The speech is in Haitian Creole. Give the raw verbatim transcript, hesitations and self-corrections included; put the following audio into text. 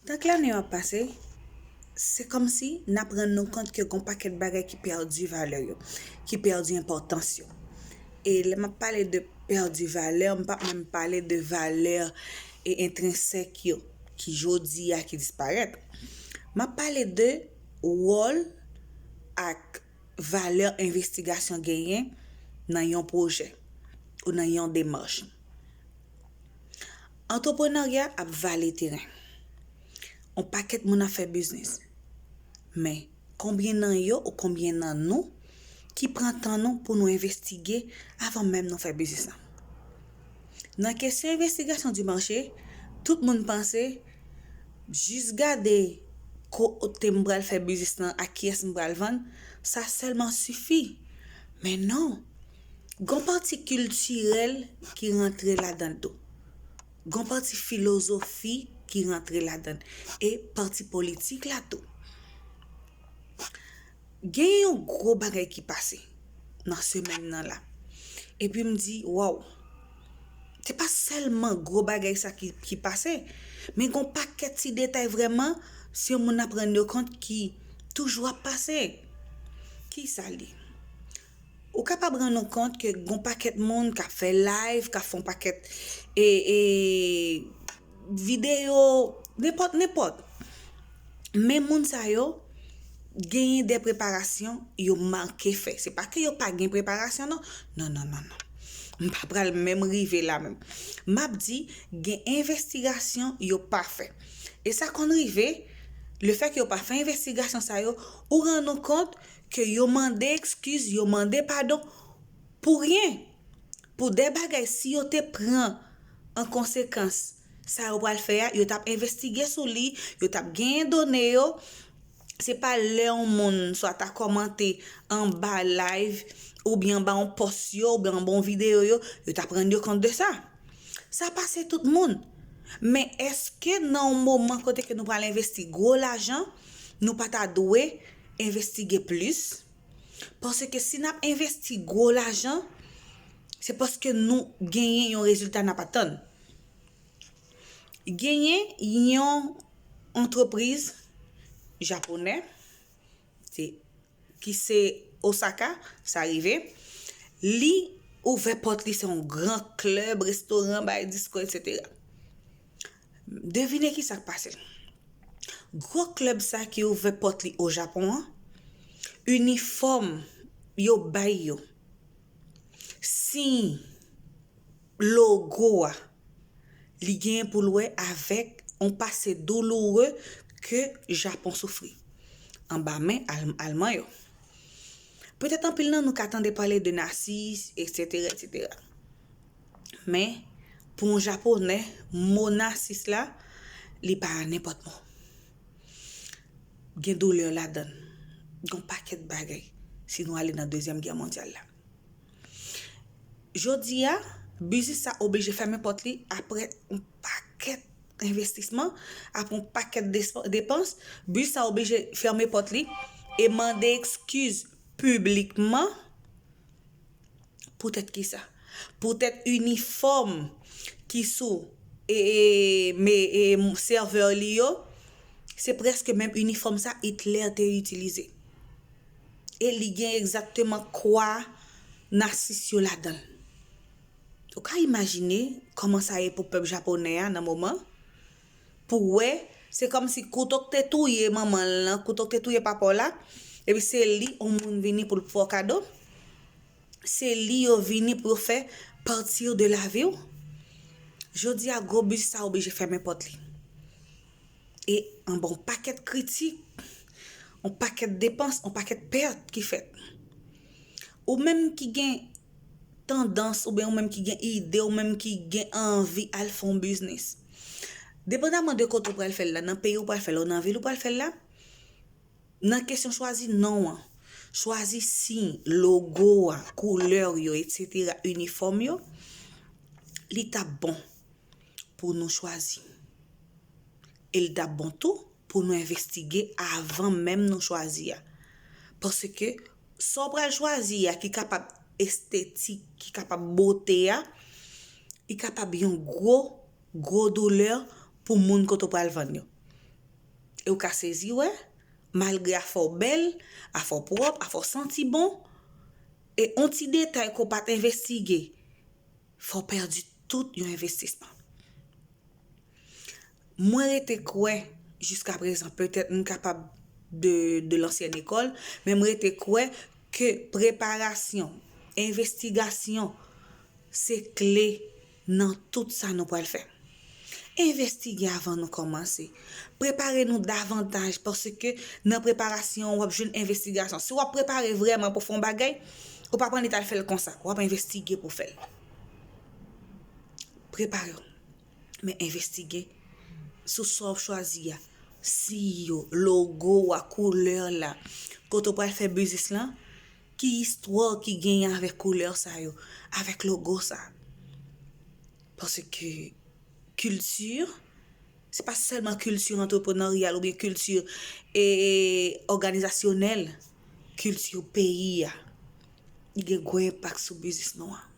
Tank lane yo ap pase, se kòmsi n ap rann nou kont ke gon pakèt bagay ki pèdi valè yo, ki pèdi enpòtans yo. E lè m ap pale de pèdi valè, m p ap menm pale de valè e entrensèk yo, ki jodi a ki disparèt. M ap pale de wòl ak valè envestigasyon genyen nan yon pwojè ou nan yon demach. Antreprenarya ap vale teren. On pakèt moun ap fè biznis. Men, konbyen nan yo ou konbyen nan nou ki pran tan nou pou nou envestige avan menm nou fè biznis lan? Nan kesyon envestigasyon di mache, tout moun panse jis gade kote m pral fè biznis lan, ak kiyès m pral vann, sa sèlman sifi. Men non, gon pati kiltirèl ki rantre ladan l tou. Gon pati filozofi ki rantre ladan l. E pati politik la tou. Gen yon gwo bagay ki pase nan semèn nan la. Epi m di, waw, se pa sèlman gwo bagay sa ki, ki pase, men gon pakèt ti detay vrèman, si yon moun ap rann yo kont ki toujou ap pase. Ki sa l ye? Ou kapab rann ou kont ke gon pakèt moun k ap fè live, k ap fè yon pakèt e, e, videyo, nenpòt, nenpòt. Men moun sa yo genyen de preparasyon yo manke fè. Se pa ke yo pa gen preparasyon, non. Non, non, non, non. M pa pral menm rive la menm. M ap di, gen envestigasyon yo pa fè. E sa konn rive, lefètke yo pa fè envestigasyon sa yo, ou rann ou kont ke yo mande ekskiz, yo mande padon pou ryen. Pou de bagay, si yo te pran an konsekans sa yo pral fè a, yo t ap envestige sou li, yo t ap genyen done yo. Se pa lè yon moun swa ta kòmante anba live, oubyen anba yon pòs yo, oubyen anba yon videyo yo, yo t ap rann yo kont de sa. Sa pase tout moun. Men èske nan yon moman kote ke nou pral envesti gwo lajan, nou pa ta dwe envestige plis? Paske si n ap envesti gwo lajan, se paske nou genyen yon rezilta n ap atann. Genyen yon antrepriz japonè, se, ki se Osaka, sa rive. Li ouvè pòt li, se yon gran klèb, restoran, bay disko, etsetera. Devine ki sa k pase. Gwo klèb sa ki ouvè pòt li o Japon an, inifòm yo bay yo, siy, logo a, li genyen pou l wè avèk yon pase douloure ke Japon soufri anba men Al-, Alman yo. Petèt anpil nan nou ka tande pale de nasis, etsetera, etsetera. Men, pou yon Japonè, mo nasis la, li pa nenpòt mo. Gen doulè ladan l. Gen yon pakèt bagay, si nou ale nan Dezyèm Gè Mondyal la. Jodi a, biznis sa oblije fèmen pòt li apre yon pakèt envestisman, apre yon pakèt desp-, depans. Biznis sa oblije fèmen pòt li e mande ekskiz piblikman. Poutèt kisa? Poutèt inifòm ki sou e, e, me, e, sèvè li yo, se prèske menm inifòm sa Hitler te itilize. E li gen egzakteman kwa nasis yo ladan l. Ou ka imajine kòman sa ye pou pèp japonè a nan moman? Pou wè, se kòmsi kouto k te touye manman l lan, kouto k te touye papa w la, epi se li yon moun vini pou l fè w kado. Se li yo vini pou yo fè partir de lavi w. Jodi a, gwo biznis sa oblije fèmen pòt li. E anba yon pakèt kritik, yon pakèt depans, yon pakèt pèt ki fèt. Ou menm ki gen tandans, oubyen ou menm ki gen ide, ou menm ki gen anvi al fè yon biznis. Depandaman de kote w pral fè l la, nan peyi w pral fè l la, ou nan vil ou pral fè l la, nan kesyon chwazi non an, chwazi siy, logo a, koulè yo, etsetera, inifòm yo, li t ap bon pou nou chwazi. E li t ap bon tou pou nou envestige avan menm nou chwazi a. Paske sa w pral chwazi a ki kapab estetik, ki kapab bote a, li kapab yon gwo, gwo doulè pou moun kote w pral vann yo. E w ka sezi wè, malgre afè w bèl, afè w pwòp, afè w santi bon, e on ti detay ke w pa t envestige, fè w pèdi tout yon envestisman. Mwen rete kwè, jiska prezan, petèt m kapab de, de lansyèn ekòl, men m rete kwè ke preparasyon, envestigasyon, se kle nan tout sa nou pral fè. Envestige avan nou kòmanse. Prepare nou davantaj, paske nan preparasyon, w ap jwenn envestigasyon. Si w ap prepare vrèman pou fè yon bagay, ou pa pran li t al fè l konsa. W ap envestige pou fè l. Prepare w. Men envestige sou sa w ap chwazi a. Siy yo, logo a, koulè la. Kote w pral fè biznis lan, ki istwa ki genyen avèk koulè sa yo, avèk logo sa. Paske kilti, se pa sèlman kilti antreprenaryal oubyen kilti, e, òganizasyonèl, kilti peyi a. Li gen gwo enpak sou biznis nou an.